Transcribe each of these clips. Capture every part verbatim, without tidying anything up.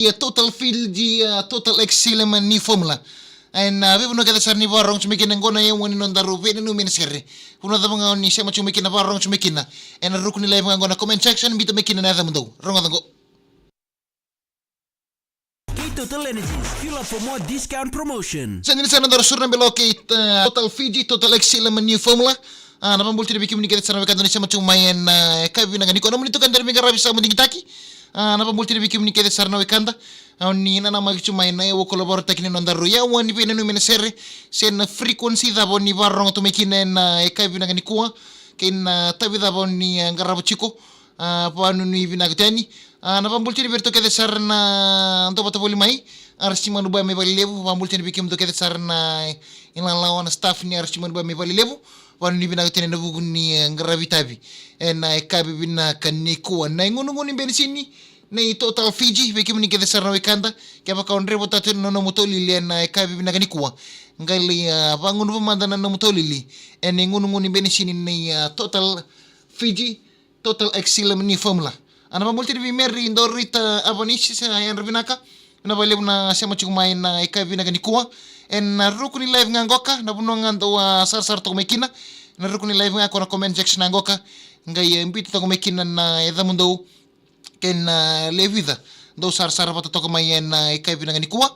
Ia Total Fiji, a, Total X Sealer ni formula. Ena, a, veivanua kece sara ni vakarorogo tu mai kina qo na yaua ni nodaru veinanumi na sere. Vanua cava ga o ni sema tu mai kina, vakarorogo tu mai kina. Ena ruku ni live ga qo na comment section, biuta mai kina na yacamudou. Rogoca qo. Kei Total Energies, fuel up for more discount promotion. Sa dina sara na nodaru suru na belo kei, e, Total Fiji, Total X Sealer ni formula. A, na vakabula tiko vei kemuni kece sara na wekada ni sema tu mai ena, e, yakavi vinaka nikua. Nomuni tukadere me qaravi sa mo digitaki. A, na vakabula tiko vei kemuni kece sara na wekada. A, o ni nanamaki tu mai na yaua ko lavarataki ni nodaru yaua ni veinanumi na sere. Se na frequency cava o ni vakarorogo tu mai kina ena, e, yakavi vinaka nikua. Kei na, a, tavi cava o ni, e, qarava tiko. A, vakanuinui vinaka tu yani. A, na vakabula tiko vei iratou kece sara na dau vata voli mai. Arsi Manubai mai Valelevu, vakabula tiko vei kemudou kece sara na, e, ilalawa, na staff ni Arsi Manubai mai Valelevu. Vakanuinui vinaka tu yani ena vuku ni, e, qaravi tavi ena, e, yakavi vinaka nikua. Na igunugunu ni benisini nei Total Fiji, vei kemuni kece sara na wekada, kevaka o drevotaka tu na nomu taulili ena, e, yakavi vinaka nikua, qai lai, a, vagunuva mada na nomu taulili ena igunugunu ni benisini nei, a, Total Fiji, Total X Sealer ni formula. A, na vakabula tiko vei Mary Dorita Avanisi, sa yadra vinaka. Vinaka vakalevu na sema tiko mai na yakavi vinaka nikua. Ena ruku ni live ga qoka, na vanua ga dou, a, sarasara toka mai kina. Ena ruku ni live ga qo na comment section ga qoka. Qai, e, biuta toka mai kina na yacamudou. Kei na, a, lewe vica dou sarasara vata toka mai ena, e, yakavi vinaka nikua.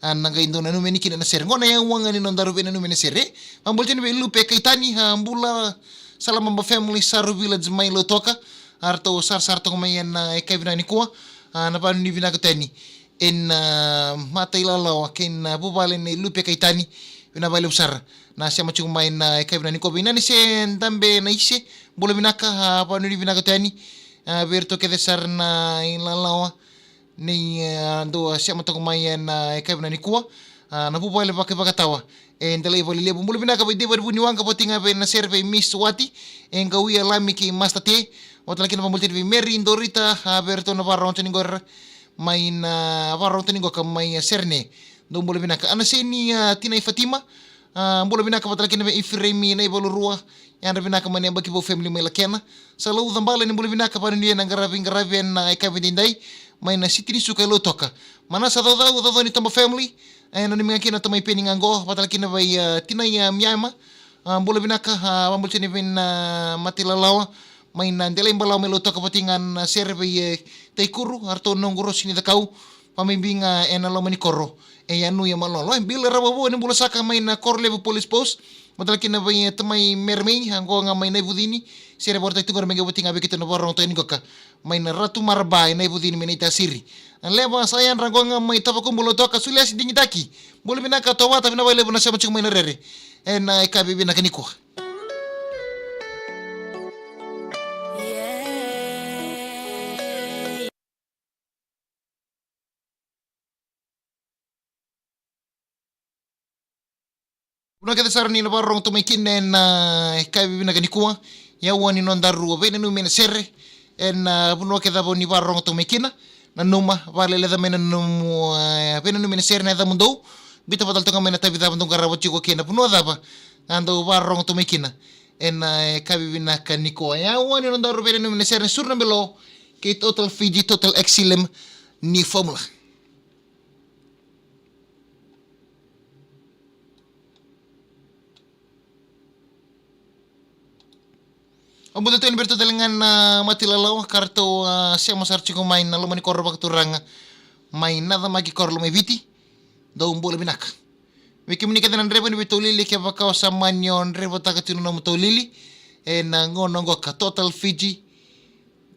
A, na qai dou nanumi yani kina na sere. Qo na yaua ga ni nodaru veinanumi na sere. Vakabula tiko vei Lupe Kaitani, a, bula, Salababa family, Saru Village mai Lautoka. A, ratou sarasara toka mai ena, e, yakavi vinaka nikua. A, na vakanuinui vinaka tu yani ena, a, matailalawa kei na, a, vuvale nei Lupe Kaitani. Vinaka vakalevu sara na sema tiko mai na, e, yakavi vinaka nikua. Vei Nanise Dabe Naise, bula vinaka, a, vakanuinui vinaka tu yani, a, vei iratou kece sara na ilalawa nei, e, dou, a, sema toka mai ena, e, yakavi vinaka nikua. A, na vuvale vakaivakatawa e Delai Valelevu. Bula vinaka vei David Vuniwaqa, vata ga vei na sere vei Miss Wati, e Qauia Lami kei Master T. Vata tale kina vakabula tiko vei Mary Dorita, a, vei iratou na vakarorogo tiko ni qori mai na, a, vakarorogo tiko ni qoka mai, a, Serene. Dou bula vinaka. Anaseni, a, Tinai Fatima, a, bula vinaka vata tale kina vei Ifireimi Naivalurua. Yadra vinaka mai na Yabaki Vou family mai Lakena. Sa Lau Cabala, ni bula vinaka, vakanuinui ena qaravi, qaravi ena, a, yakavi edaidai mai na Siti ni Suka e Lautoka. Manasa Caucau, Caucau ni Toba family. E, nanumi ga kina tamai Peni ga qo, vata tale kina vei, a, Tinai, a, Miama. A, bula vinaka, a, vakabula tiko yani vei na, a, matailalawa mai na Delai Balawa mai Lautoka, vata ga na sere vei, e, Taikuru, a, ratou na Noqu Rosi ni Cakau. Vakabibi ga ena loma ni koro e Yanuya, Malolo. E, Bill Ravavo, ni bula saka mai na Korolevu Police Post. Vata tale kina vei, e, tamai Meremei, a, qo ga mai Naivucini. Sere vakarautaki tiko qori me qai vata ga vei keitou na vakarorogo tiko ni qoka mai na Ratu Maraba e Naivucini mai Naitasiri. A, Leva sa yadra qo ga mai Tavakubu, Lautoka, Suliasi Digitaki. Bula vinaka Tovata, vinaka vakalevu na sema tiko mai na rere ena, e, yakavi vinaka nikua. Vanua kece sara ni na vakarorogo tu mai kina ena, a, yakavi vinaka nikua. Yaua ni nodaru veinanumi na sere. Ena, a, vanua kece cava o ni vakarorogo tu mai kina, nanuma, vakaleleca mai na nomu, a, veinanumi na sere, na yacamudou. Biuta vata tale toka mai na tavi cava dou qarava tiko kei na vanua cava a dou vakarorogo tu mai kina ena, a, yakavi vinaka nikua. Yaua ni nodaru veinanumi na sere, suru na belo kei Total Fiji, Total X Sealer ni formula. Au bula tu yani vei iratou tale ga na, a, matailalawa ka ratou, a, sema sara tiko mai na loma ni koro vakaturaga mai Nacamaki, koro Lomaiviti. Dou bula vinaka. Vei kemuni kece na draiva ni veitaulili, kevaka o sa mani o draivataka tiko na nomu taulili ena gauna qoka, Total Fiji,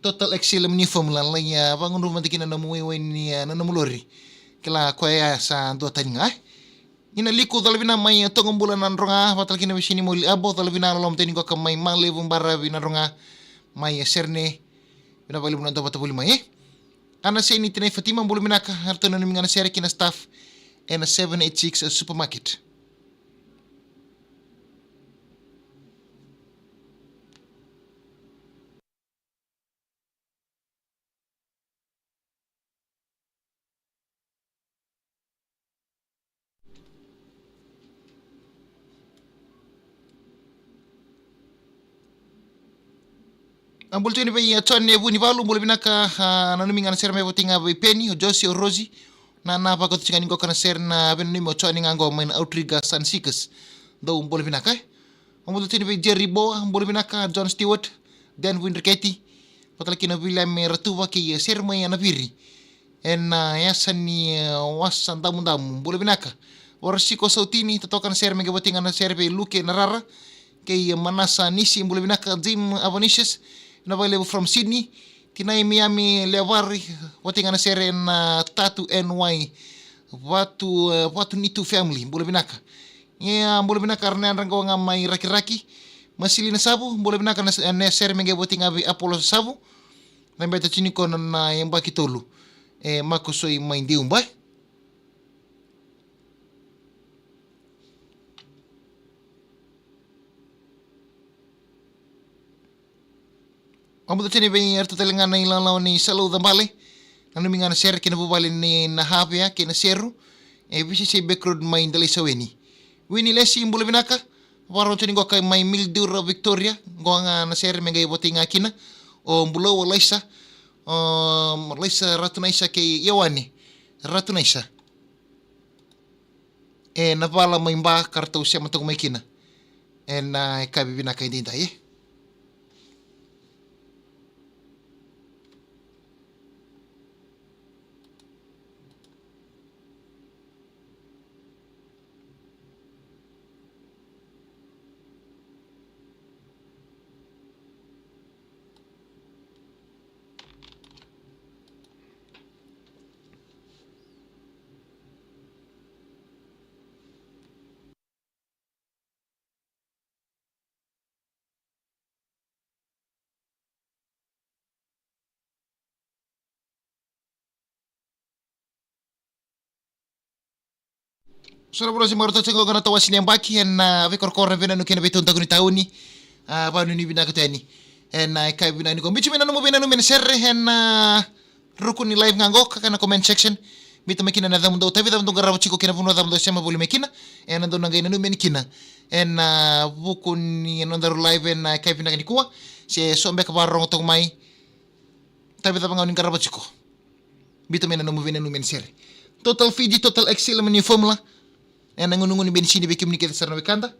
Total X Sealer ni formula, lai, a, vagunuva mada kina na nomu waiwai ni, a, na nomu lori. Kila koya sa dua tani ga, e. Ni na liku, cola vina mai, a, Togobula Nadroga, vata tale kina vei Sinimoli Abo, cola vina loloma tani qoka mai Malevu Baravi Nadroga, mai, a, Serene. Vinaka vakalevu na dau vata voli mai, e. Anaseni Tinai Fatima, bula vinaka, ratou nanumi ga na sere kei na staff ena seven eight six Supermarket. A bula tiko yani vei, a, John e Vunivalu, bula vinaka, a, nanumi ga na sere mai voti ga vei Peni, o Josi, o Rosi. Na, na vakauta tiko yani qoka na sere na veinanumi o John ga qo mai na Outrigger Sunseekers. Dou bula vinaka, e. A bula tiko yani vei Jerry Boa, bula vinaka, John Stewart, Dan Vuindreketi. Vata kei na Viliame Ratuva kei, e, sere mai a Naviri. Ena, e, yasa ni, e, wasa damudamu, bula vinaka. Vorasiko Sautini, totoka na sere me qai voti ga na sere vei Luke Narara. Kei, e, Manasa Nisi, bula vinaka, Jim Avanisius. Na Vailevu from Sydney. Tinai Miami Levari, voti ga na sere ena, e, Tatu N Y. Vatu, e, Vatu Nitu family, bula vinaka. Ia, bula vinaka, Arnea Dragoga mai Rakiraki. Masilina Savu, bula vinaka na, na sere me qai voti ga vei Apolo Savu. Na beta tiko ni kona na yabaki tolu. E, Makosoi mai Deuba. Vabuta tiko yani vei iratou tale ga na ilawalawa ni Salau Cabale. Nanumi ga na sere kei na vuvale ni Nahavea kei na Seru. E, V C C Back Road mai Delaisau yani. Wini Lesi, bula vinaka. Vakarorogo tiko yani qoka mai Mildura, Victoria. Qoka ga na sere me qai voti ga kina o Bulou, o Laisa, o Laisa Ratunaisa kei Ioane Ratunaisa. Ena vala mai Ba ka ratou sema toka mai kina. Ena, e, yakavi vinaka edaidai, e. Sa na vura si marautaka tiko ga na tawasi ni yabaki ena, a, veikorokoro na veinanumi kei na veitaudaku ni tauni. A, vanuinui vinaka tu yani. Ena, a, yakavi vinaka nikua. Biuta mai na nomu veinanumi ena sere ena, a, ruku ni live ga qo ka na comment section. Biuta mai kina na yacamudou, tavi yacamudou qarava tiko kei na vanua yacamudou sema voli mai kina. Ena dou na qai nanumi yani kina ena, a, vuku ni nodaru live ena, a, yakavi vinaka nikua. Se so beka vakarorogo toka mai. Tavi cava ga o ni qarava tiko. Biuta mai na nomu veinanumi ena sere. Total Fiji, Total X C, Lemon Formula. Ena gunugunu ni benisini vei kemuni kece sara na wekada.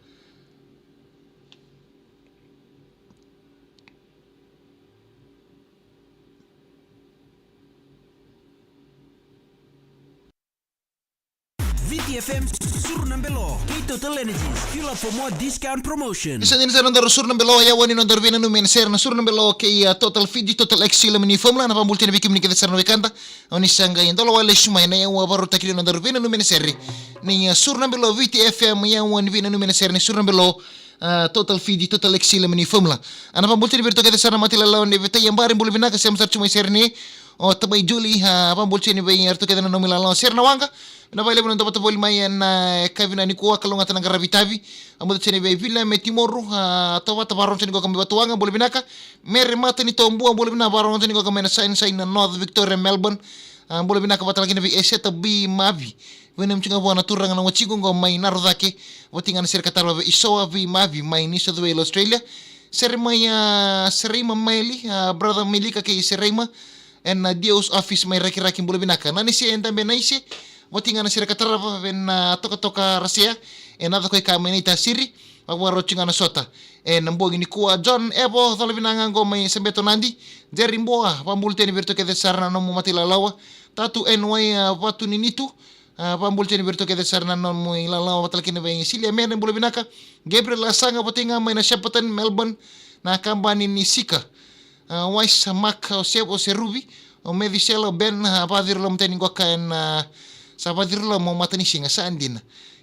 Viti F M, Suru na Belo kei Total Energies. Fuel up for more discount promotion. Ni sa dina sara na nodaru Suru na Belo, yawa ni nodaru veinanumi ena sere na Suru na Belo kei, a, Total Fiji, Total X C, Lemon Formula. Na vabula tiko yani vei kemuni kece sara na wekada. O ni sa qai dola wale lesu mai na yawa vakarautaki ni nodaru veinanumi ena sere. Ni, a, Suru na Belo, Viti F M, yawa ni veinanumi ena sere ni Suru na Belo, a, Total Fiji, Total X C, Lemon Formula. A, na vabula tiko yani vei iratou kece sara na mata ilalawa ni Vetai Yabari, bula vinaka, sema sara tu mai sere ni. O tamai Juli, a, vabula tiko yani vei iratou kece na nomu ilalawa sere na waqa. Na Vailevu na dovata voli mai ena, a, yakavi vinaka nikua, kalougata na qaravi tavi. A, vabula tiko yani vei Viliame Timoru, a, tovata vakarorogo tiko yani qoka mai Vatuwaqa, bula vinaka. Mere Mata ni Tobua, bula vinaka, vakarorogo tiko yani qoka mai na Sunshine na North Victoria, Melbourne. A, bula vinaka vata kina vei Eseta B Mavi. Veinanumi tiko ga vua na turaga na watiqu qo mai Narocake. Voti ga na sere ka tarava vei Isoa V Mavi mai New South Wales, Australia. Sere mai, a, Sereima Maili, a, brother Milika kei Sereima. Ena, a, D O's office mai Rakiraki, bula vinaka. Nanise Dabe Naise. Voti ga na sere ka tarava vei na, a, Tokatoka Rasea. Ena, a, cakoi ka mai na itasiri. Vakavakarau tiko ga na sota ena bogi nikua. John Evo, cola vinaka ga qo mai Sabeto Nadi. Jerry Boa, vabula tiko yani vei iratou kece sara na nomu mata ilalawa. Tatu N Y, a, Vatu Ninitu. A, vabula tiko yani vei iratou kece sara na nomu ilalawa, vata kina vei Silia Mere, bula vinaka. Gabriel Lasaga, voti ga mai na Shepparton, Melbourne. Na kabani ni Sika. A, Wais, Mark, o Se-, o Seruvi, o Mecusela, o Ben, a, vakaciriloma tiko yani qoka ena, a, sa vakaciriloma o matanisiga, sa dina.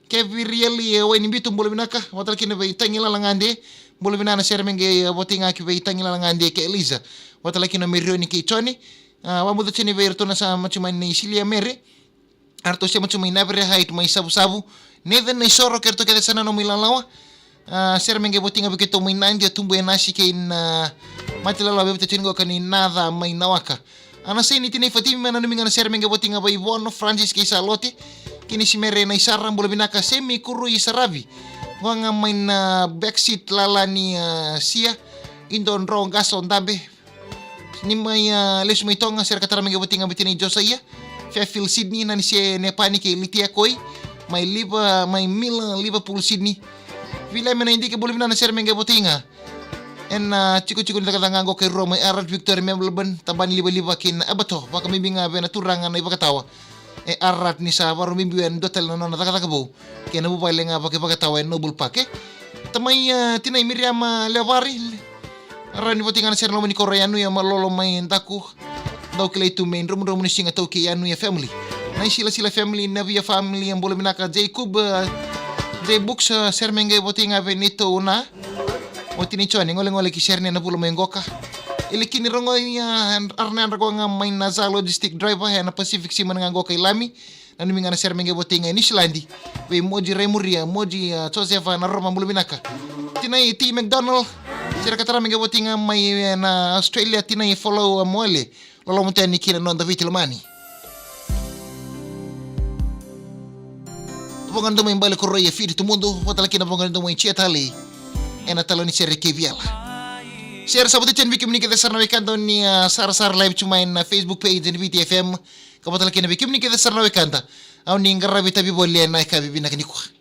Kevirieli, e, Wainibitu, bula vinaka, vata kina vei Tagilala Gade, bula vinaka, na sere me qai, e, voti ga ki vei Tagilala Gade kei Eliza, vata kina o Merioni kei Joni. A, vabula tiko yani vei iratou na sa matumani ni Silia Mere. Eratou sema tu mai Navere Heights mai Savusavu. Nathan Naisoro kei iratou kece sara na nomu ilalawa. A, sere me qai voti ga vei keitou mai Nadi, o Tubu Enasi kei na mata ilalawa vei iratou tiko yani qoka ni Naca mai Nawaka. A, na Saini Tinai Fatimi, me nanumi ga na sere me qai voti ga vei Vono, Francis kei Salote. Kei na Simere Naisara, bula vinaka, Semi Kurui Saravi. Qo ga mai na backseat lala ni, a, Sia. Ido Dro Qasa o Dabe. Ni mai, ah, lesu mai Toga, sere ka tara mai qai voti ga vei tinai Josaia. Fairfield Sydney, Nanise Nepani kei Litia Koi. Mai Liva, mai Mila, Liverpool Sydney. Vila me na idike bula vinana sere me qai voti ga. Ena, ah, tikotiko ni cakacaka ga qo kei rua mai Ararat Victoria Melbourne, Tabana ni Livaliva kei na Abato. Vakabibi ga vei na turaga na iVakatawa. E Ararat ni sa vakabibi ena dua tale na nona cakacaka vou. Kei na vuvale ga vakaivakatawa e Noble Park, e. Tamai, ah, tinai Miriama Levari. Rawa ni voti ga na sere na loma ni koro e Yanuya Malolo mai Daku. Dau kilai tu me dromudromu ni siga tau kei Yanuya family. Na isilasila family, na via family, e bula vinaka Jacob, ah, J Books, ah, sere me qai voti ga vei neitou na. O tinai Jone, golegole ki sere ni na vula mai qoka. Ilikini Rogoi, ah, ara na yadra qo ga mai na Za Logistic Driver, ena Pacific Seaman ga qoka i Lami. Nanumi ga na sere me qai voti ga e Niusiladi. Vei Moji Raimuria, Moji, ah, Josefa na Roma bula vinaka. Tinai T McDonald, sere ka tara me qai voti ga mai, eh, na Australia, tinai Folau, ah, Moale. Loloma tani kina noda Viti lomani. Voga ni domo i Bale Koroi e Fiti Tumudu, vata kina voga ni domo i Jia Tale. Ena talo ni sere kei Viala. Sere sa vata tani vei kemuni kece sara na wekada ni, ah, sarasara live tu mai na Facebook page ni Viti F M. Ka vata kina vei kemuni kece sara na wekada. Au ni qaravi tavi voli ena ikavi vinaka nikua.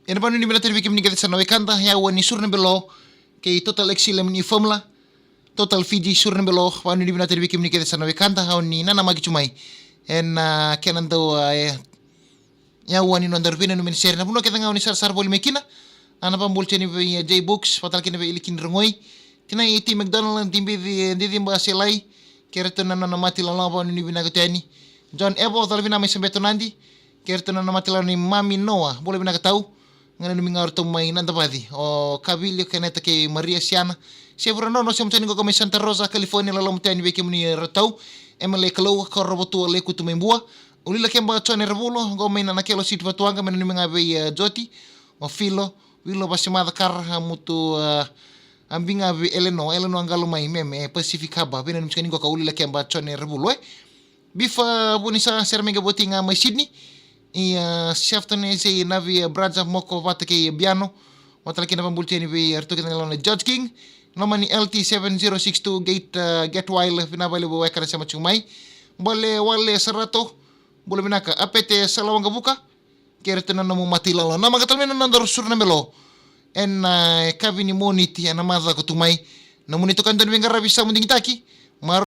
Ena vanua ni vinaka tale vei kemuni kece sara na wekada, yawa ni Suru na Belo kei Total Excellent ni Formula. Total Fiji, Suru na Belo, vanua ni vinaka tale vei kemuni kece sara na wekada, au ni nanamaki tu mai. Ena, ah, kena dau, ah, e, yawa ni nodaru veinanumi ni sere. Na vanua kece ga au ni sarasara voli mai kina. Au na vabula tani vei, eh, J Books, vata kina vei Ilikini Rogoi. Tinai T McDonald, Dibici, Diciba Selai. Kei ratou na nona mati lalawa, vanua ni vinaka tani. John Evo, cala vinaka mai Sabeto Nadi. Kei ratou na nona mati lalawa ni Mami Noa, bula vinaka tau. Ga nanumi ga o ratou mai Nadavaci. O Kavili, o Keneta kei Maria Siana. Sevura Nono, sema tani qo mai Santa Rosa, California, loloma tani vei kemuni ratou. Emily Kalou, Korovotua, Lekutu mai Bua. Ulila Keba, Jone Ravulo, qo mai na Nakelo City Vatuwaqa, me nanumi ga vei, eh, Joti, o Filo, Vilo Vasimaca Kara, a mutu, eh, a biga vei Eleno, Eleno a qalo mai Meme, e Pacific Harbour, veinanumi tiko ni qo ka Ulila Keba, Jone Ravulo, e. Bifa Vunisa, sere me qai voti ga mai Sydney, i, eh, Sefton, e, sei Navi, eh, Braja, Moko, vata kei Biano, vata kina vabula tani vei, eh, ratou kece na lewe ni Judge King, loma ni L T seven zero six two, Gate, eh, Gate Wild, vinaka vakalevu weka na sema tiko mai, Bale Wale Sarato, bula vinaka, Apete Salawaqavuka, kei ratou na nomu mata ilala. Na maka tale mai na nodaru Suru na Belo. Ena, eh, ikavi ni Moniti, ena macawa ka tu mai. Nomuni itokani dau ni veiqaravi Samu Digitaki. Maru